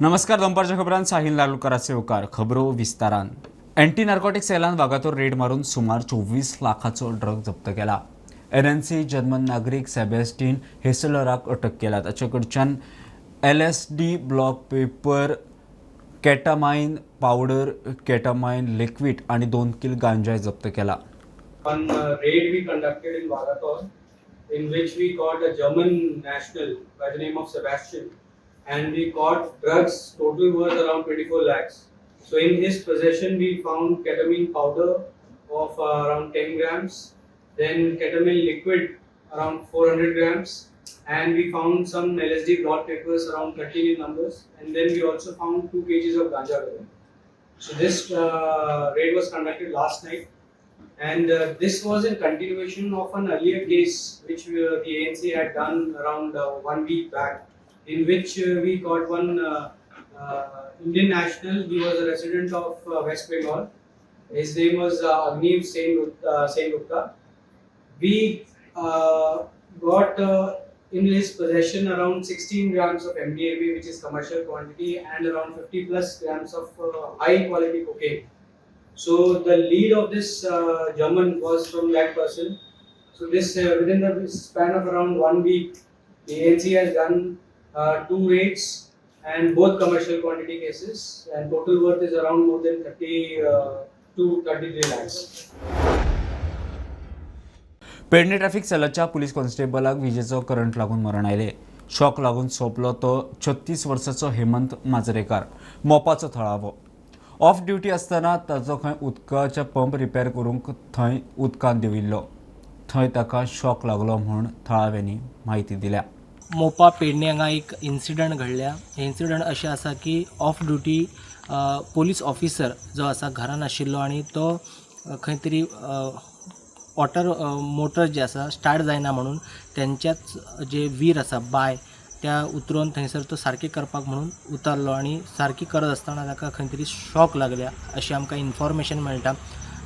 नमस्कार, दनपारच्या खबरांत साहिल नार्लुकराचे येवकार. खबरो विस्तारान. अँटी नार्कोटिक सेलान वागातोर रेड मारून सुमार 24 लाखाचो ड्रग जप्त केला. एनएनसी जर्मन नागरीक सेबेस्टीन हेसलराक अटक केला. ताचे कडच्यान LSD block paper, ketamine powder, ketamine liquid आनी 2 कील गांजाय जप्त केला. One raid we conducted in Vagator, in which we caught a German national by the name of Sebastian, and we caught drugs total worth around 24 lakhs. So in his possession, we found ketamine powder of around 10 grams, then ketamine liquid around 400 grams, and we found some LSD blot papers around 13 in numbers, and then we also found 2 kgs of ganja with him. So this raid was conducted last night. And this was in continuation of an earlier case which the ANC had done around one week back, in which we caught one Indian national. He was a resident of West Bengal. His name was Agniv Sen Gupta. We got in his possession around 16 grams of MDMA, which is commercial quantity, and around 50 plus grams of high quality cocaine. So the lead of this German was from that person. So this within the span of around one week, the ANC has done two raids and both commercial quantity cases, and total worth is around more than 30 to 33 lakhs. Pedne traffic सेलाच्या police कॉन्स्टेबलाक विजेचो current लागून मरण आयलें. Shock लागून सोंपलो तो 36 वर्साचो हेमंत माजरेकार, मोपाचो थळावो. Of duty आसतना ताचो खंय उदकाचे पंप रिपेर करूंक थंय उदकांत देंविल्लो. थंय ताका शॉक लागलो म्हूण थळाव्यांनी म्हायती दिल्या. मोपा पेडणे हांगा एक इन्सिडंट घडल्या. हे इन्सिडंट अशें आसा की ऑफ ड्युटी पोलीस ऑफिसर जो आसा घरान आशिल्लो आनी तो खंय तरी वॉटर मोटर जे आसा स्टार्ट जायना म्हणून तेंच्याच जे वीर आसा बाय त्या उतरून थंयसर तो सारकी करपाक म्हणून उतरलो आनी सारकी करत आसतना ताका खंय तरी शॉक लागल्या अशें आमकां इन्फॉर्मेशन मेळटा.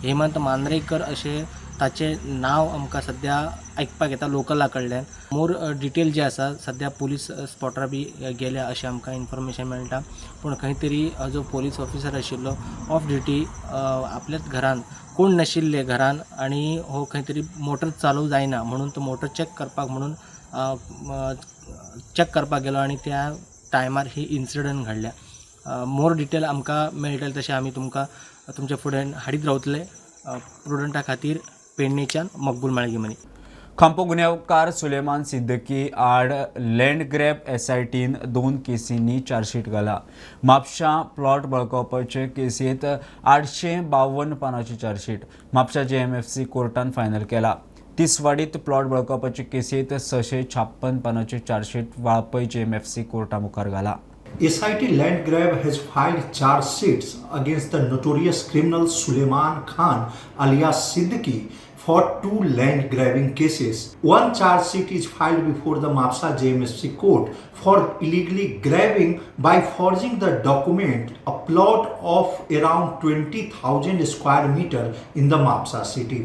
हेमंत मांद्रेकर अशें ताचें नांव आमकां सद्या आयकपाक येता लोकला कडल्यान. मोर डिटेल जे आसा सद्या पोलीस स्पॉटार बी गेल्या अशें आमकां इन्फॉर्मेशन मेळटा. पूण खंय तरी जो पोलीस ऑफिसर आशिल्लो ऑफ ड्युटी, आपल्याच घरान कोण नाशिल्ले घरान आनी हो खंय तरी मोटर चालू जायना म्हणून तो मोटर चॅक करपाक म्हणून चॅक करपाक गेलो आनी त्या टायमार ही इन्सिडंट घडल्या. मोर डिटेल आमकां मेळटले तशें आमी तुमकां तुमच्या फुड्यान हाडीत रावतले. प्रुडंटा खातीर पेडणेच्यान मकबूल माळगीमनी. खांपो गुन्यांवकार सुलेमान सिद्दकी आड लँड ग्रॅब एसआयटीन दोन केसींनी चार्जशीट घाला. म्हापशां प्लॉट बळकावपाचे केसींत 852 पानांची चार्जशीट म्हापशा जेएमएफसी कोर्टान फायनल केला. तिसवाडीत प्लॉट बळकावपाचे केसींत 656 पानांची चार्जशीट वाळपय जेएमएफसी कोर्टा मुखार घाला. SIT Land Grab has filed charge sheets against the notorious criminal Suleiman Khan alias Siddiqui for two land grabbing cases. One charge sheet is filed before the Mapsa JMFC court for illegally grabbing by forging the document a plot of around 20,000 square meter in the Mapsa city.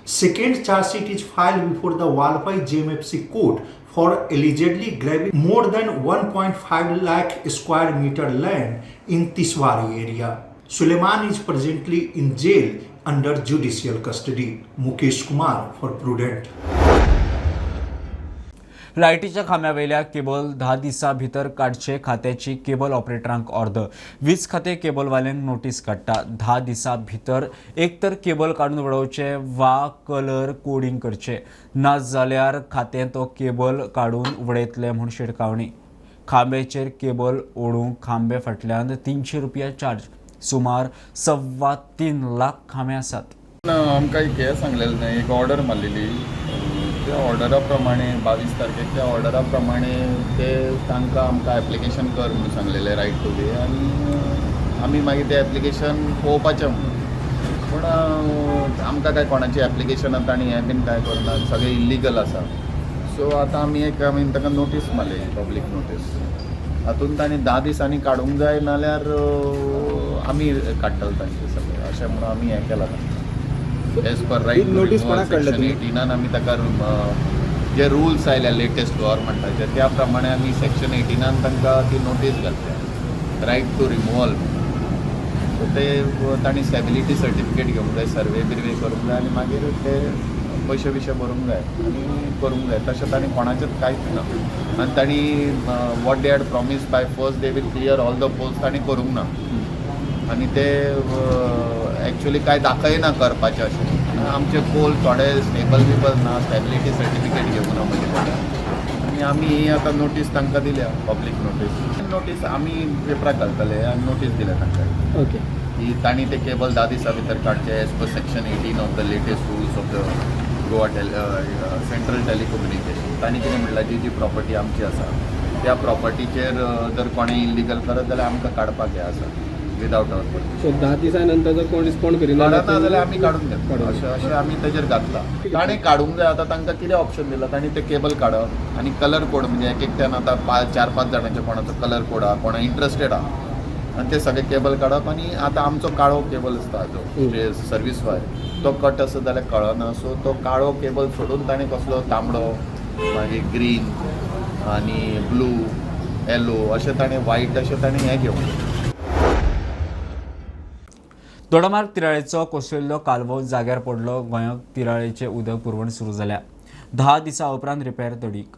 Second charge sheet is filed before the Valpoi JMFC court for allegedly grabbing more than 1.5 lakh square meter land in Tiswadi area. Suleiman is presently in jail under judicial custody. Mukesh Kumar for Prudent. लायटीच्या खांब्यावेल्या cable 10 दिसां भितर काडचे, खात्याची cable ऑपरेटरांक ऑर्द. वीज खातें केबलवाल्यांक notice काडटा. 10 दिसां भितर एक तर केबल काडून उडोवचे वा कलर कोडिंग करचे, ना जाल्यार खातें तो केबल काडून उडयतले म्हूण शिटकावणी. खांब्याचेर केबल ओडूंक खांबे फाटल्यान 300 रुपया चार्ज. सुमार 3.25 लाख खांबे आसात. ना, आमकां एक हें सांगलेलें न्हय, एक ऑर्डर मारलेली. त्या ऑर्डरा प्रमाणे 22 तारखेक त्या ऑर्डरा प्रमाणे ते तांकां आमकां एप्लिकेशन कर म्हणून सांगलेलें रायट टू वे आनी आमी मागीर तें एप्लिकेशन पळोवपाचें म्हणून. पूण आमकां काय कोणाची एप्लिकेशनां तांणी हें बीन कांय करूना, सगळें इल्लिगल आसा. सो आतां आमी एक आमी ताका नोटीस मारली, पब्लीक नोटीस. हातून तांणी 10 दिसांनी काडूंक जाय, नाल्यार आमी काडटले तांचे सगळें अशें म्हणून आमी हें केलां एज पर रायट. नोटीस कोणाक काडल्या सेक्शन तुमी? 18न आमी ताका जे रुल्स आयल्या लेटेस्ट गव्हर्मेंटाचे त्या प्रमाणे आमी सेक्शन 18न तांकां ती नोटीस घातल्या. Right to removal. सो ते तांणी स्टॅबिलिटी सर्टिफिकेट घेवंक जाय, सर्वे बिर्वे करूंक जाय आनी मागीर ते पयशे बियशे भरूंक जाय आनी करूंक जाय. तशें तांणी कोणाचेंच कांयच ना आनी तांणी what they had promise by first they will clear all the poles, तांणी करूंक ना आनी ते एक्चुली कांय दाखयना करपाचें अशें. आमचे पोल थोडे स्टेबल बिबल ना, स्टॅबिलिटी सर्टिफिकेट घेवंक ना म्हजे कडेन आनी आमी ही आतां नोटीस तांकां दिल्या, पब्लीक नोटीस. नोटीस आमी पेपराक घालतले आनी नोटीस दिल्या तांकां की तांणी ते केबल 10 दिसां भितर काडचे as per section 18 of the latest rules of the Goa Central Telecommunication. तांणी कितें म्हणलां, जी जी प्रॉपर्टी आमची आसा त्या प्रॉपर्टीचेर जर कोणें इलिगल करत जाल्यार आमकां काडपाक हें आसा विदावट our permission. सो 10 दिसां नंतर जर कोण रिस्पॉन्ड करिना काडना जाल्यार आमी काडून घेतले. काडून. अशें अशें आमी तेजेर घातलां. ताणें काडूंक जाय. आतां तांकां कितें ऑप्शन दिलां, तांणी ते केबल काडप आनी कलर कोड, म्हणजे एक एकट्यान आतां पांच चार पांच जाणांचे कोणाचो कलर कोड आहा, कोणा इंट्रस्टेड आहा आनी ते सगळे केबल काडप. आनी आतां आमचो काळो केबल आसता जो सर्वीस वायर, तो कट आसत जाल्यार कळना. सो तो काळो केबल सोडून ताणें कसलो तांबडो, मागीर ग्रीन आनी ब्लू, येलो अशें ताणें वायट अशें ताणें हें घेवंक. दोडामार्ग तिराळेचो कोसळिल्लो कालवो जाग्यार पडलो. गोंयांत तिराळेचें उदक पुरवण सुरू जाल्या 10 दिसां उपरांत रिपेर तडीक.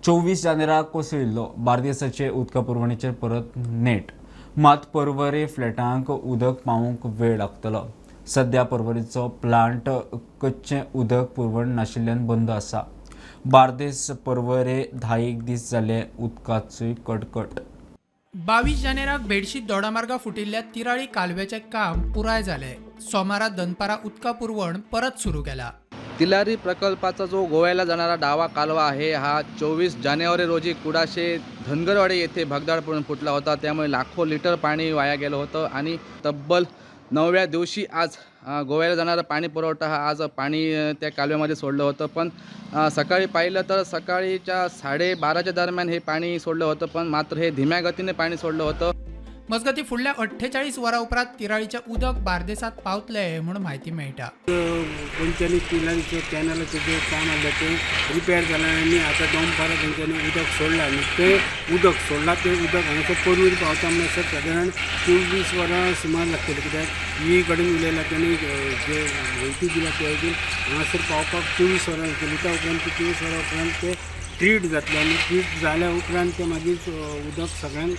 24 जानेराक कोसळिल्लो. बार्देसाचे उदका पुरवणेचेर परत नेट. मात पर्वरे फ्लॅटांक उदक पावोवंक वेळ लागतलो. सध्या पर्वरेचो प्लांट कच्चें उदक पुरवण नाशिल्ल्यान बंद आसा. बार्देस पर्वरे 10 दीस जाले उदकाचोय कटकट. 22 जानेराक भेडशी दोडामार्गा फुटिल्ल्या तिराळी कालव्याचें काम पुराय जालें. सोमारा दनपारा उदका पुरवण परत सुरू केला. तिलारी प्रकल्पाचा जो गोव्याला जाणारा डावा कालवा आहे हा 24 जानेवारी रोजी कुडाशे धनगरवाडी येथे भगदाड पडून फुटला होता. त्यामुळे लाखो लिटर पाणी वाया गेलं होतं आणि तब्बल 9व्या दिवशी आज गोव्याला जाणारा पाणी पुरवठा हा आज पाणी त्या कालव्यामध्ये सोडलं होतं. पण सकाळी पाहिलं तर सकाळीच्या 12:30च्या दरम्यान हे पाणी सोडलं होतं, पण मात्र हे धीम्या गतीने पाणी सोडलं होतं. मजगतीं फुडल्या 48 वरां उपरांत तिराळीचें उदक बार्देसांत पावतलें म्हूण म्हायती मेळटा. तेंच्यांनी तिलारीचें कॅनलाचें जें काम आसलें तें रिपेर जालां आनी आतां दनपारां तेंच्यांनी उदक सोडलां आनी तें उदक सोडलां तें उदक हांगासर पर्वरी पावता म्हणसर सादारण 24 वरां सुमार लागतलीं. कित्याक ई कडेन उलयला, तेणी जे म्हायती दिल्या ते हातून हांगासर पावपाक 24 वरां लागतलीं. त्या उपरांत ती 24 वरां उपरांत ते ट्रीट जातलें आनी ट्रीट जाल्या उपरांत तें मागीर उदक सगळ्यांक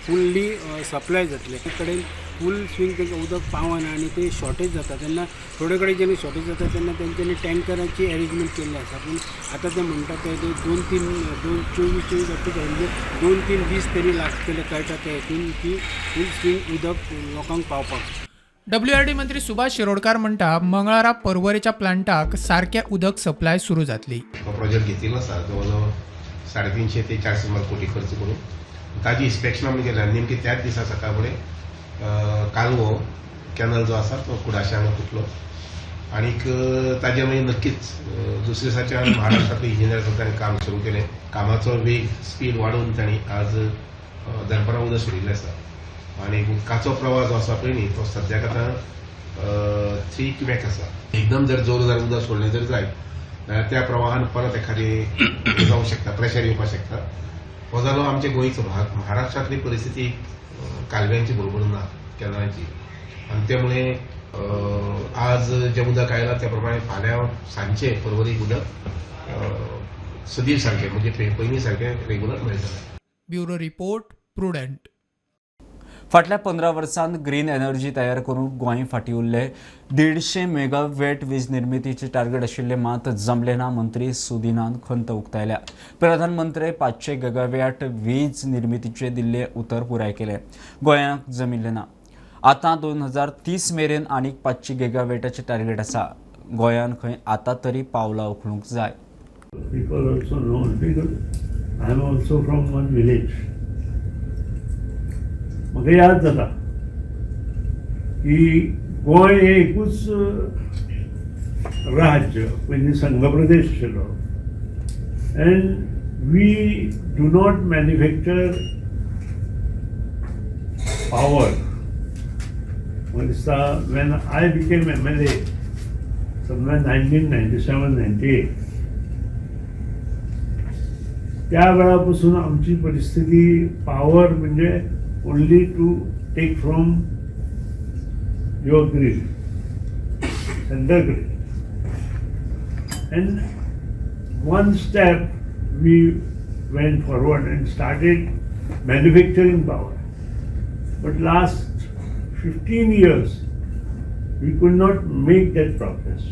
फुल्ली सप्लाय जातलें. एक कडेन फूल स्विंग तांकां उदक पावना आनी ते शॉर्टेज जाता तेन्ना थोडे कडेन जेन्ना शॉर्टेज जाता तेन्ना तेंच्यांनी टँकराची एरेंजमेंट केल्ली आसा. पूण आतां ते म्हणटा ते 2-3 2 24 24 48 म्हणजे 2-3 दीस तरी लागतले कळटा ते हेतून की फूल स्विंग उदक लोकांक पावपाक. डब्ल्यूआरडी मंत्री सुभाष शिरोडकार म्हणटा मंगळारा पर्वरेच्या प्लांटाक सारकें उदक सप्लाय सुरू जातली. हो प्रोजेक्ट घेतिल्लो आसा जवळ जवळ 350 ते 400 सुमार कोटी खर्च करून. ताजी इन्स्पेक्शन आमी केल्या. नेमकी त्याच दिसा सकाळ फुडें कालवो कॅनल जो आसा तो कुडाशे हांगा फुटलो आनीक ताजे मागीर नक्कीच दुसऱ्या दिसाच्यान महाराष्ट्रांतले इंजिनियर आसा तांणी काम सुरू केलें. कामाचो वेग स्पीड वाडोवन तांणी आज दनपारां उदक सोडिल्लें आसा आनी उदकाचो प्रवाह जो आसा पळय न्ही तो सद्याक आतां 3 क्युमेक आसा. एकदम जर जोर उदक सोडलें जर जायत जाल्यार त्या प्रवाहान परत एखादी जावंक शकता, प्रेशर येवपाक शकता. हो जालो आमच्या गोंयचो भाग. महाराष्ट्रांतली परिस्थिती कालव्यांची बरोबर ना, कॅनलांची, आनी त्यामुळे आज जें उदक आयलां त्या प्रमाणे फाल्यां सांजचे पर्वरीक उदक सदीं सारकें म्हणजे पयलीं सारकें रेगुलर मेळटलें. Bureau report, Prudent. फाटल्या 15 वर्सांत ग्रीन एनर्जी तयार करूंक गोंय फाटीं उरलें. 150 मेगावॅट वीज निर्मितीचे टार्गेट आशिल्लें मात जमलें ना. मंत्री सुदिनान खंत उक्तायल्या. प्रधानमंत्री 500 गिगावॅट वीज निर्मितीचे दिल्लें उतर पुराय केलें, गोंयांक जमिल्लें ना. आतां 2030 मेरेन आनीक 500 गिगावॅटाचें टार्गेट आसा. गोंयान खंय आतां तरी पावलां उखलूंक जाय. People also know because I am also from one village. म्हाका याद जाता की गोंय हें एकूच राज्य पयलीं संघ प्रदेश आशिल्लो and we do not manufacture power. म्हाका दिसता when I became MLA somewhere 1997-98, त्या वेळा पासून आमची परिस्थिती पावर म्हणजे only to take from your grid, central grid. And one step we went forward and started manufacturing power. But last 15 years, we could not make that progress.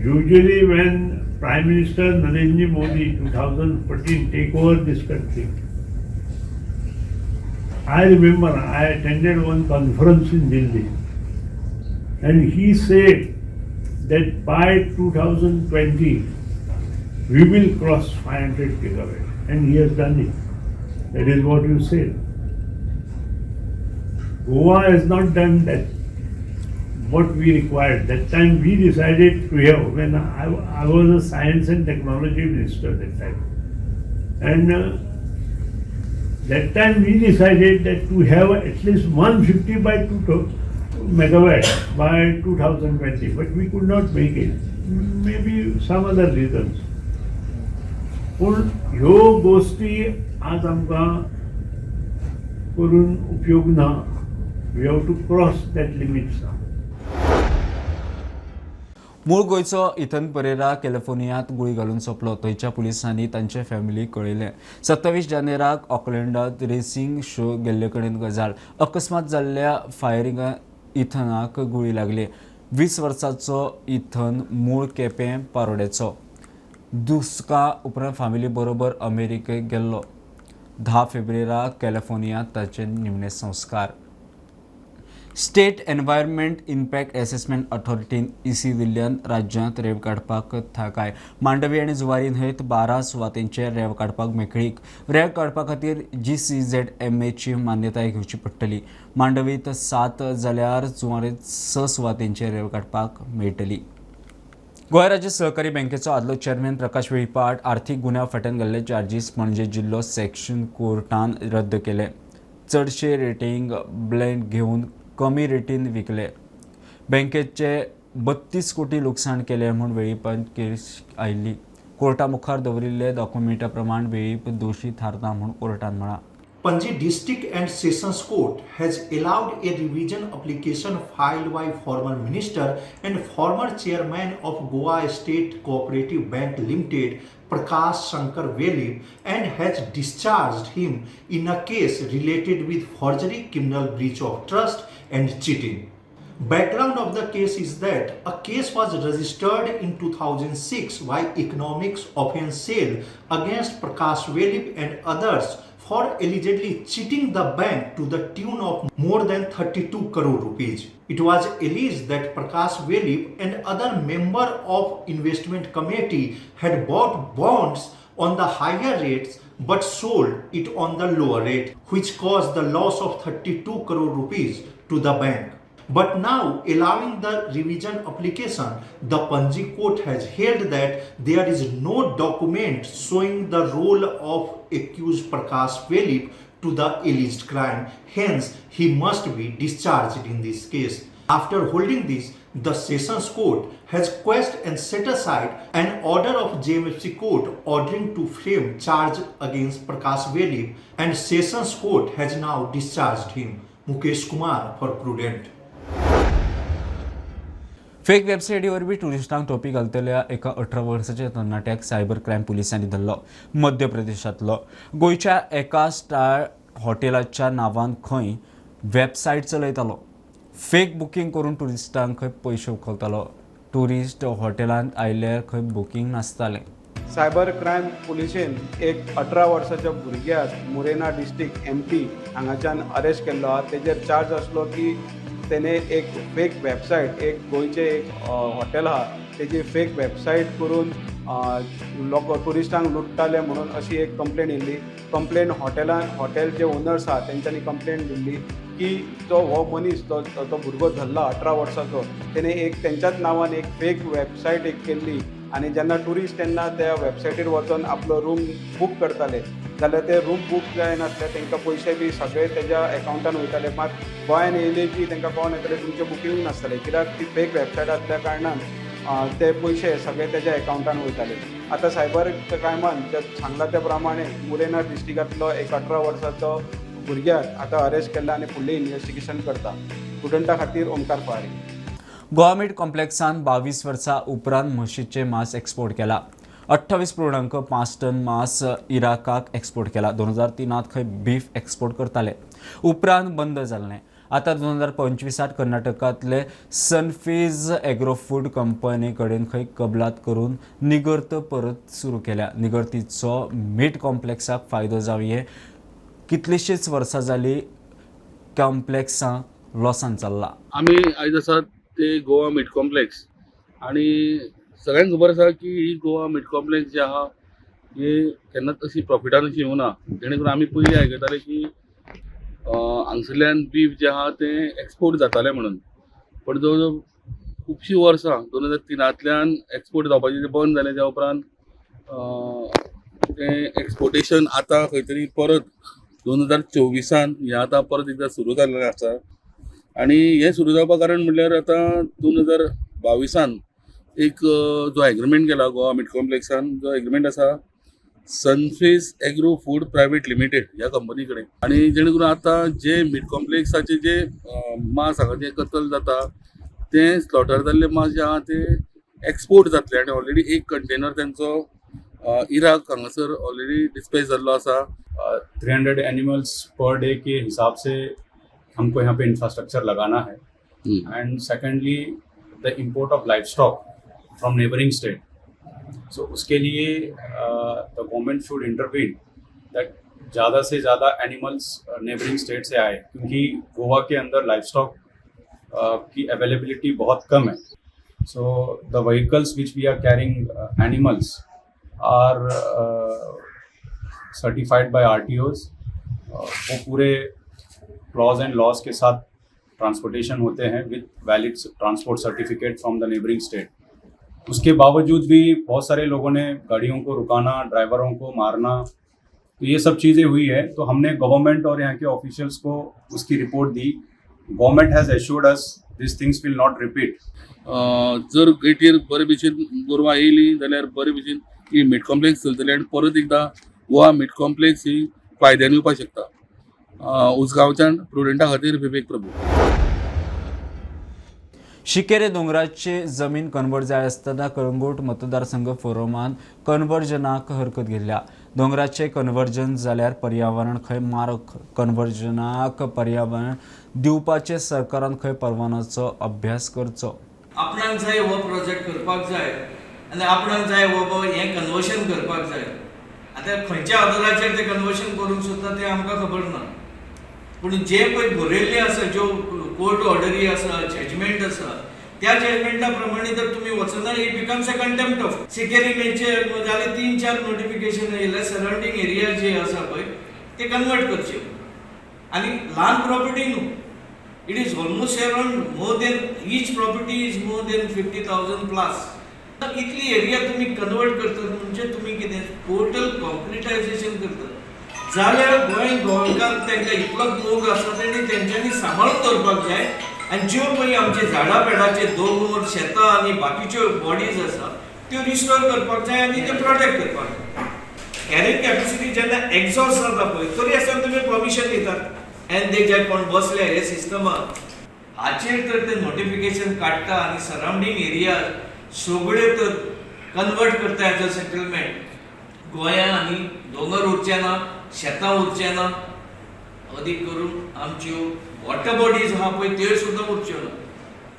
Usually when Prime Minister Narendra Modi 2014 take over this country, I remember I attended one conference in Delhi and he said that by 2020 we will cross 500 gigawatt, and he has done it. That is what you said. Goa has not done that, what we required. That time we decided to have, when I was a science and technology minister that time. And that time we decided that to have at least 150 by 2 megawatt by 2020, but we could not make it. Maybe some other reasons. पूण ह्यो गोश्टी आज आमकां करून उपयोग ना. We have to cross that limits. मूळ गोंयचो इथन परेरा कॅलिफोर्नियांत गुळी घालून सोंपलो. थंयच्या पुलिसांनी तांचे फॅमिलीक कळयलें. 27 जानेराक ऑकलंडांत रेसींग शो गेल्ले कडेन गजाल. अकस्मात जाल्ल्या फायरिंगांत इथनाक गुळी लागली. 20 वर्सांचो इथन मूळ केपें पारोड्याचो. दुसका उपरांत फामिली बरोबर अमेरिकेक गेल्लो. 10 फेब्रुवाराक कॅलिफोर्नियांत ताचे निमणे संस्कार. स्टेट एनवायरमेंट इम्पॅक्ट एसेसमेंट अथॉरिटीन इसी दिल्ल्यान राज्यांत रेंव काडपाक थाकाय. मांडवी आनी जुवारी न्हंयत 12 सुवातेंचेर रेंव काडपाक मेकळीक. रेंव काडपा खातीर GCZMAची मान्यताय घेवची पडटली. मांडवीत 7 जाल्यार जुवारीत 6 सुवातेंचेर रेंव काडपाक मेळटली. गोंय राज्य सहकारी बँकेचो आदलो चेअरमॅन प्रकाश वेळीपाट आर्थीक गुन्यांव फाटल्यान घाल्ले चार्जीस पणजे जिल्लो सेक्शन कोर्टान रद्द केले. चडशे रेटींग ब्लेंड घेवन कमी रेटीन विकले. बँकेचे 32 कोटी लुकसाण केले म्हूण वेळीपान केस आयिल्ली. कोर्टा मुखार दवरिल्ले डॉक्युमेंटा प्रमाण वेळीप दोशी थारता म्हूण कोर्टान म्हळां. Panji District and Sessions Court has allowed a revision application filed by former minister and former chairman of Goa State Cooperative Bank Limited, Prakash Shankar Velip, and has discharged him in a case related with forgery, criminal breach of trust and cheating. Background of the case is that a case was registered in 2006 by Economics Offence Cell against Prakash Velip and others for allegedly cheating the bank to the tune of more than 32 crore rupees. It was alleged that Prakash Velip and other member of investment committee had bought bonds on the higher rates but sold it on the lower rate, which caused the loss of 32 crore rupees to the bank. But now, allowing the revision application, the Panji court has held that there is no document showing the role of accused Prakash Velip to the alleged crime. Hence, he must be discharged in this case. After holding this, the Sessions Court has quashed and set aside an order of JMFC Court ordering to frame charge against Prakash Velip, and Sessions Court has now discharged him. Mukesh Kumar for Prudent. Fake वेबसायटी वरवीं ट्युरिस्टांक टोपी घालतल्या एका 18 वर्साच्या तरणाट्याक cyber crime पुलिसांनी धरलो. मध्य प्रदेशांतलो. गोंयच्या एका star हॉटेलाच्या नांवान खंय वेबसायट चलयतालो. फेक बुकींग करून ट्युरिस्टांक खंय पयशे उखलतालो. ट्युरिस्ट हॉटेलांत आयल्यार खंय बुकींग नासतालें. सायबर क्रायम पुलिशेन एक 18 वर्साच्या भुरग्याक मुरेना डिस्ट्रिक्ट MP हांगाच्यान अरेस्ट केल्लो आहा. तेजेर चार्ज आसलो की तेणे एक फेक वेबसायट, एक गोंयचें एक हॉटेल आहा तेजी फेक वेबसायट करून लोक ट्युरिस्टांक लुट्टाले म्हणून अशी एक कंप्लेन येयल्ली. कंप्लेन हॉटेलान हॉटेल जे ओनर्स आहा तेंच्यांनी कंप्लेन दिल्ली की तो हो मनीस तो तो भुरगो धरला 18 वर्साचो, तेणे एक तेंच्याच नांवान एक फेक वेबसायट एक केल्ली आनी जेन्ना ट्युरिस्ट तेन्ना त्या वेबसायटीर वचोन आपलो रूम बूक करताले जाल्यार ते रूम बूक जायनासले, तांकां पयशे बी सगळे तेज्या एकावंटान वयताले. मात गोंयान येयले की तांकां कळोन येतालें तुमचें बुकींग नासतालें, कित्याक ती फेक वेबसायट आसल्या कारणान ते पयशे सगळे तेज्या एकावंटान वयताले. आतां सायबर क्रायमान जे सांगला त्या प्रमाणे मुरेना डिस्ट्रिक्टांतलो एक 18 वर्साचो भुरग्याक आतां अरेस्ट केला आनी फुडलें इन्वेस्टिगेशन करता. प्रुडंटा खातीर ओमकार फवारी. गोवा मीट कॉम्प्लेक्सान 22 वर्सां उपरांत म्हशीचें मांस एक्सपोर्ट केला. 28.5 टन मांस इराकाक एक्सपोर्ट केला. 2003 खंय बीफ एक्सपोर्ट करताले, उपरांत बंद जाल्लें. आतां 2025 कर्नाटकांतले सनफीज एग्रो फूड कंपनी कडेन खंय कबलात करून निगर्त परत सुरू केल्या. निगर्तीचो मीट कॉम्प्लेक्साक फायदो जावये. कितलीशींच वर्सां जाली कॉम्प्लेक्सां लॉसान चल्ला. आमी आयज आसात ते गोवा मीट कॉम्प्लेक्स आनी सगळ्यांक खबर आसा की ही गोवा मीट कॉम्प्लेक्स जे आहा ही केन्नाच अशी प्रॉफिटान अशी येवना. जेणे करून आमी पयलीं आयकताले की हांगसरल्यान बीफ जें आहा तें एक्सपोर्ट जातालें म्हणून, पण जवळ जवळ खुबशीं वर्सां 2003 एक्सपोर्ट जावपाचें तें बंद जालें. त्या उपरांत तें एक्सपोर्टेशन आतां खंय तरी परत 2024 हें आतां परत एकदां सुरू जाल्लें आसा. आनी हें सुरू जावपा कारण म्हणल्यार आतां 2022 एक जो एग्रीमेंट केला गोवा मीट कॉम्प्लेक्सान, जो एग्रीमेंट आसा सनफेस एग्रो फूड प्रायवेट लिमिटेड ह्या कंपनी कडेन, आनी जेणे करून आतां जे मीट कॉम्प्लेक्साचे जे मांस हांगा जें कत्तल जाता तें स्लॉटर जाल्लें मांस जें आहा तें एक्सपोर्ट जातलें. आनी ऑलरेडी एक कंटेनर तेंचो इराक हांगासर ऑलरेडी डिस्पॅच जाल्लो आसा. 300 एनिमल्स पर डे के हिसाब से हमको यहाँ पे इंफ्रास्ट्रक्चर लगाना है. And secondly the import of livestock from neighbouring state, so उसके लिए the government should intervene that ज़्यादा से ज़्यादा एनिमल्स नेबरिंग स्टेट से आए, क्योंकि गोवा के अंदर लाइव स्टॉक की अवेलेबिलिटी बहुत कम है. So the vehicles which we are carrying animals are certified by RTOs. वो पूरे क्लॉज एंड लॉज के साथ ट्रांसपोर्टेशन होते हैं with valid transport certificate from the neighbouring state. उसके बावजूद भी बहुत सारे लोगों ने गाड़ियों को रुकाना, ड्राइवरों को मारना, तो ये सब चीज़ें हुई है. तो हमने गवर्नमेंट और यहाँ के ऑफिशियल्स को उसकी report the. Government has assured us this things will not repeat. जर गेटीर बरे भशेन गोरवां येयलीं जाल्यार बरे भशेन ही मीट कॉम्प्लेक्स चलतली आनी परत एकदां गोवा मीट कॉम्प्लेक्स ही फायद्यान येवपाक शकता. उसगांवच्यान प्रुडंटा खातीर विवेक प्रभू. शिकेरे दोंगराची जमीन कन्वर्ट जाय आसतना कळंगूट मतदारसंघ फोरमान कन्वर्जनाक हरकत घेतल्या. दोंगराचे कन्वर्जन जाल्यार पर्यावरण खंय मारक, कन्वर्जनाक पर्यावरण दिवपाचे सरकारान खंय परवानाचो अभ्यास करचो. आपणाक जाय हो प्रोजेक्ट करपाक जाय आनी आपणाक जाय हो हें कन्वर्शन करपाक जाय. आतां खंयच्या आदाराचेर तें कन्वर्शन करूंक सोदता तें आमकां खबर ना, पूण जे पळय बरयल्लें आसा, ज्यो कोर्ट ऑर्डरी आसा, जजमेंट आसा, त्या जजमेंटा प्रमाणे जर तुमी वचना, it becomes a contempt of. Sikeri Meche जाले 3-4 नोटिफिकेशन येयले, सरावंडींग एरिया जे आसा पळय ते कन्वर्ट करचे. आनी ल्हान प्रॉपर्टी न्हू, it is almost around more than each property is more than 50,000 plus. इतली एरिया तुमी कन्वर्ट करतात म्हणजे तुमी कितें टोटल कॉन्क्रिटायझेशन करतात जाल्यार गोंय गोंयकार तांकां इतलो मोग आसा तेणी तेंच्यांनी सांबाळून दवरपाक जाय. आनी ज्यो पळय आमचे झाडां पेडाचे दोंगर, शेतां आनी बाकीच्यो बॉडीज आसा त्यो रिस्टोर करपाक जाय आनी त्यो प्रोटेक्ट करपाक जाय. कॅरिंग कॅपेसिटी जेन्ना एक्झॉस्ट जाता पळय तरी आसतना तुमी परमिशन दितात एन्ड ते जे कोण बसले हे सिस्टमाक हाचेर तर ते नोटिफिकेशन काडटा आनी सरावंडींग एरिया सगळे तर कन्वर्ट करता एज अ सेटलमेंट. गोंयांत आनी दोंगर उरचे ना, शेतां उरचे ना, अदीक करून आमच्यो वॉटर बॉडीज आहा पळय त्यो सुद्दां उरच्यो ना.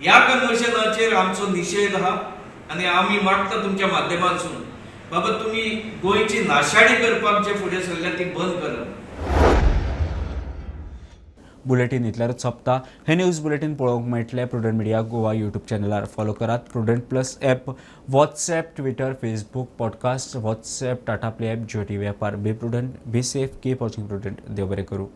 ह्या कन्वर्शनाचेर आमचो निशेध आहा आनी आमी मागता तुमच्या माध्यमांतसून बाबा तुमी गोंयची नाशाडी करपाक जे फुडें सरल्या ती बंद करात. बुलेटीन इतल्यारूच सोंपता. हे न्यूज बुलेटीन पळोवंक मेळटलें प्रुडंट मिडिया गोवा यूट्यूब चॅनलार. फॉलो करात Prudent plus app, WhatsApp, Twitter, Facebook, podcast, WhatsApp, Tata Play app, Jio TV ॲपार. Be prudent, be safe, keep watching Prudent. देव बरें करूं.